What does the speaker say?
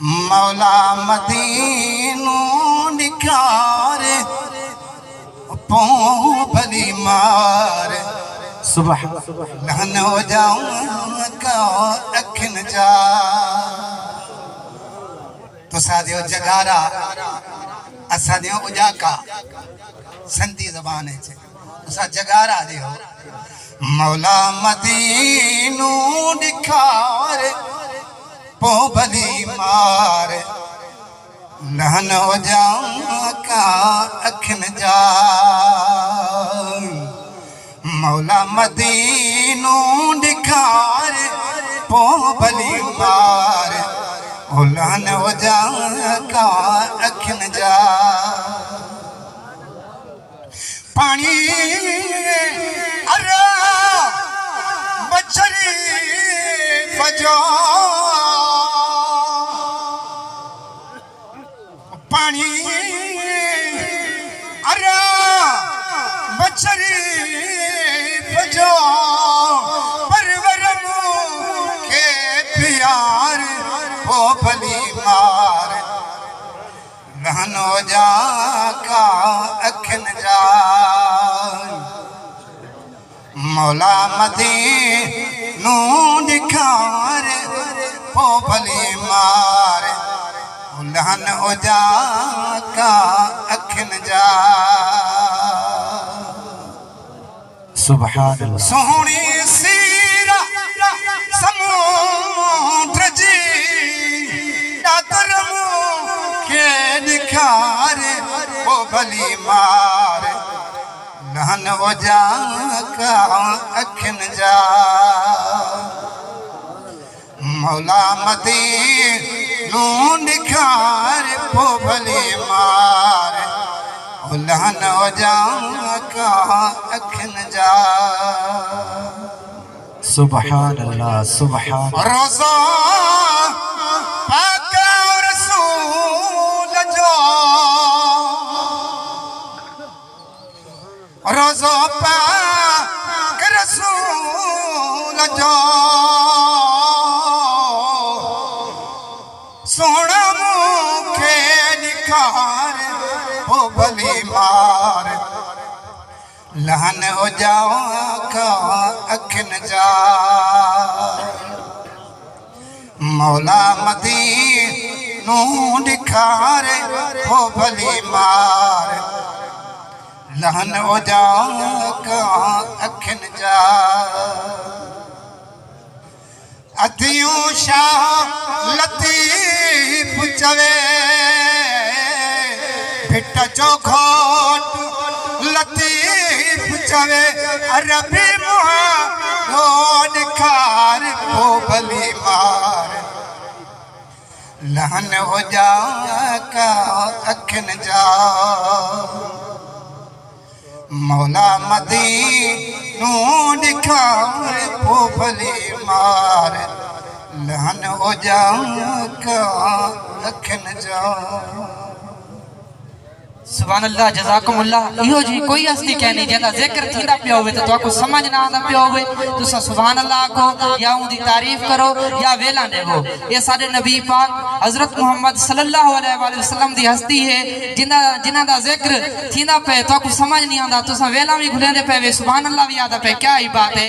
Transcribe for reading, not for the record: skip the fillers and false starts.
مولا مدينو ڏيکار پوء ڀلي مار. سبحان. لهن هجان ڪا اکين جا. تسان ڏيو جڳارا اسان ڏيو اڄاڪا سنڌي زبان اچ تسان جڳارا ڏيو مولا مدينو ڏيکار پو ڀلي مار لهن هجان ڪا اکين جا مولا مدينو ڏيکار پو ڀلي مار لهن هجان ڪا اکين جا پاڻي ارا بڇري فجو پاڻي ارا بڇري فجو پرور مون کي پيار پو ڀلي مار لهنو جا ڪا اکين جا مولا مدينو ڏيکار پو ڀلي مار لهنو جا ڪا اکين جا. سبحان الله. سهڻي سير سمونڊ جي ڏاتر مون کي ڏيکار او ڀلي مار لهن اوجاڪا اکين جا مولا مدينو ڏيکار پو ڀلي مار لهن اوجاڪا اکين جا. سبحان الله سبحان. روضو پاڪ رسول جو روضو پاڪ رسول جو سهڻا مون کي ڏيکار او ڀلي مار لهن اجاڪا اکين جا مولا مدينو ڏيکار او ڀلي مار لهن اجاڪا اکين جا. اديون شاهه لطيف چوي، ڀٽ جو گهوٽ لطيف چوي، عربي منهن ڏو ڏکار پو ڀلي مار لهن اجاڪا اکين جا. مولا مدينو ڏيکار پو ڀلي مار لهن اوجاڪا اکين جا. سبحان الله جزاڪم الله اهو جي ڪوئي هستي ڪيني جنهن دا ذڪر ٿيندا پيو هوي ته توکو سمجھ نه آندا پيو هوي تساں سبحان الله آکو يا اون دی تعريف کرو يا ویلاں ڈیوو اے ساڈے نبی پاک حضرت محمد صلی اللہ علیہ وآلہ وسلم دی ہستی ہے جنہاں دا ذکر تھیندا پئے تہاکوں سمجھ نی آندا تساں ویلاں وی گھلیندے پئے وے سبحان اللہ وی آہدا پئے کیا ہی بات ہے۔